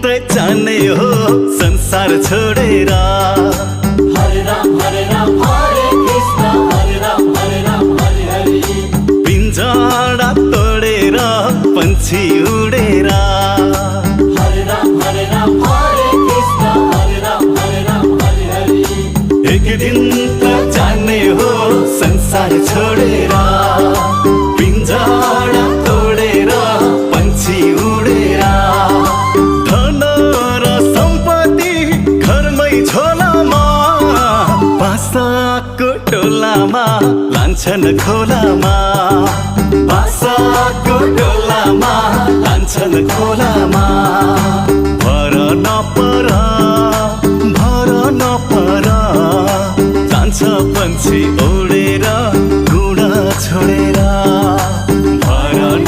त जाने हो संसार छोडेर। हरे राम हरे कृष्ण हरे राम हरे हरे। पिंजरा तोडेर पंछी उडेर। हरे राम हरे कृष्ण हरे राम हरे हरे। एक दिन त जाने हो संसार छोडेर। पिंजरा तोडेर पंछी उडेर। धन र सम्पत्ति घरमै झोलामा, बासाको टोलामा लान्छन् खोलामा। बासाको टोलामा लान्छन् खोला।